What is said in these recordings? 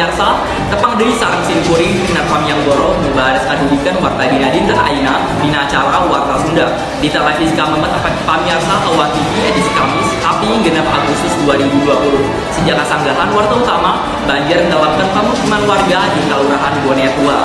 Pamiarsa, tepang deui sareng simkuring Rina Pamianggoro nu baris ngadugikeun warta dina dinten ayeuna dina acara Warta Sunda di televisi Kamemet pamiarsa Kawan TV edisi Kamis kaping 6 Agustus 2020. Sejak kasanggahan warta utama, banjir tenggelamkan pemukiman warga di Kelurahan Bone Tua.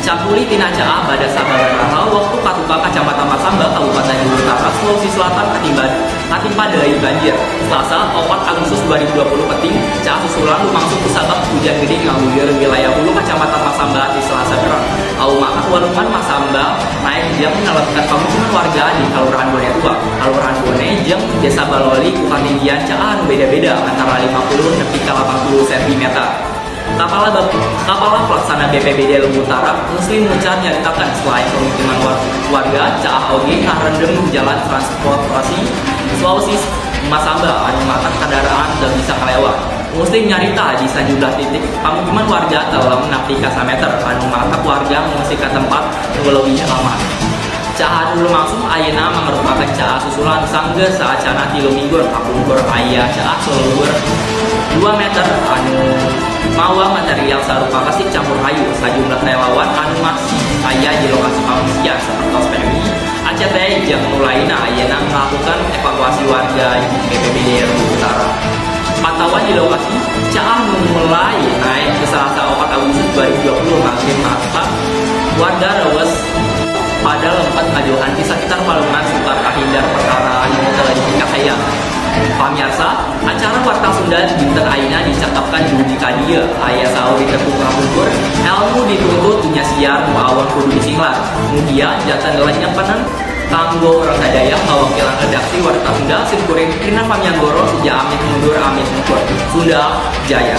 Capuli tina caah pada sababaraha waktu katukang Kacamatan Masamba, Kabupaten Luwu Utara, Sulawesi Selatan katimpa deui banjir. Selasa 4 Agustus 2020 peuting, caah susulan lumangsung kusabab hujan gede ngaguyur wilayah hulu Kacamatan Masamba di Selasa berang. Au matak walungan Masamba naik jeung nelebikan pemukiman warga di Kelurahan Bone Tua, Kelurahan Bone jeung Desa Baloli ku katinggian caah anu beda-beda antara 50 nepi ka 80 cm. Kepala Pelaksana BPBD Luwu Utara, Muslim Muncar, nyaritakan selain pemukiman warga, caah oge ngarendem jalan transportasi Sulawesi Masamba anu matak kendaraan teu bisa kalewat. Muslim nyarita di sejumlah titik pemukiman warga telem nepi ka sameter anu matak warga ngungsi ka tempat nu leuwih aman. Caah anu lumangsung ayeuna mangrupakeun caah susulan sanggeus saacana 3 mingguan kapungkur aya caah saluhur 2 meter anu mawa material sarupa kesik campur kayu. Sajumlah relawan anu masih aya di lokasi pengungsian sapertos PMI, ACT jeung nu lainna ayeuna melakukan evakuasi warga di BPBD Luwu Utara. Pantauan di lokasi, caah nu mulai naik ke Selasa 4 Agustus 2020 maghrib matak warga reueus pada lompat ngajauhan di sekitar palungan sukar kahindar perkara anu teu dipikahayang. Pamiarsa, acara Warta Sunda dinten ayeuna dicekapkan dugi ka dieu. Aya saur di tepung kapungkur, ilmu dituntut dunya siar, nu awon kudu disinglar. Mugia janten lenyepenen kanggo urang sadaya. Ngawakilan redaksi Warta Sunda, simkuring Rina Pamianggoro seja amit mundur, amit mungkur. Sunda Jaya.